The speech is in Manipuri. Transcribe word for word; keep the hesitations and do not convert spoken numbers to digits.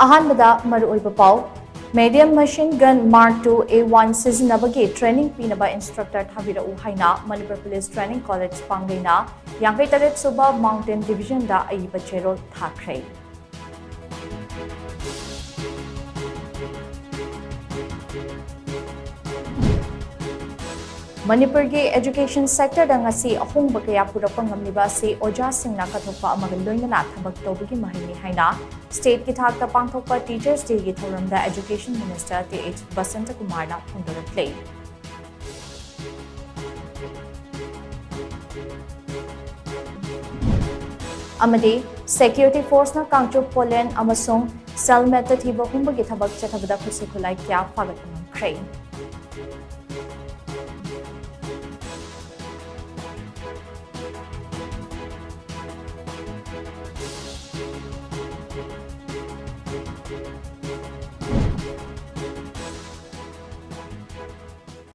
ꯑꯍꯥꯟꯕꯗ ꯃꯔꯨꯑꯣꯏꯕ ꯄꯥꯎ꯫ Medium machine gun Mark two A one ꯁꯤꯖꯤꯟꯅꯕꯒꯤ training ꯄꯤꯅꯕ instructor ꯊꯥꯕꯤꯔꯛꯎ ꯍꯥꯏꯅ ꯃꯅꯤꯄꯨꯔ Police Training College ꯄꯥꯡꯒꯩꯅ ꯌꯥꯡꯈꯩ ꯇꯔꯦꯠ ꯁꯨꯕ Mountain Divisionꯗ ꯑꯏꯕ ꯆꯦꯔꯣꯜ ꯊꯥꯈ꯭ꯔꯦ꯫ ꯃꯅꯤꯄꯨꯔꯒꯤ education sectorꯗ ꯉꯁꯤ ꯑꯍꯣꯡꯕ ꯀꯌꯥ ꯄꯨꯔꯛꯄ ꯉꯝꯂꯤꯕ ꯑꯁꯤ ꯑꯣꯖꯥꯁꯤꯡꯅ ꯀꯠꯊꯣꯛꯄ ꯑꯃꯒ ꯂꯣꯏꯅꯅ ꯊꯕꯛ ꯇꯧꯕꯒꯤ ꯃꯍꯩꯅꯤ ꯍꯥꯏꯅ stateꯀꯤ ꯊꯥꯛꯇ ꯄꯥꯡꯊꯣꯛꯄ Teachers Dayꯒꯤ ꯊꯧꯔꯝꯗ Education Minister ꯇꯤ ꯑꯩꯆ ꯕꯁꯟꯇꯀꯨꯃꯥꯔꯅ ꯐꯣꯡꯗꯣꯔꯛꯂꯦ꯫ ꯑꯃꯗꯤ security forceꯅ ꯀꯥꯡꯆꯨꯞ, ꯄꯣꯂꯦꯟ ꯑꯃꯁꯨꯡ ꯁꯦꯜꯃꯦꯠꯇ ꯊꯤꯕ ꯍꯨꯝꯕꯒꯤ ꯊꯕꯛ ꯆꯠꯊꯕꯗ ꯈꯨꯠꯁꯨ ꯈꯨꯠꯂꯥꯏ ꯀꯌꯥ ꯐꯥꯒꯠꯄ ꯉꯝꯈ꯭ꯔꯦ꯫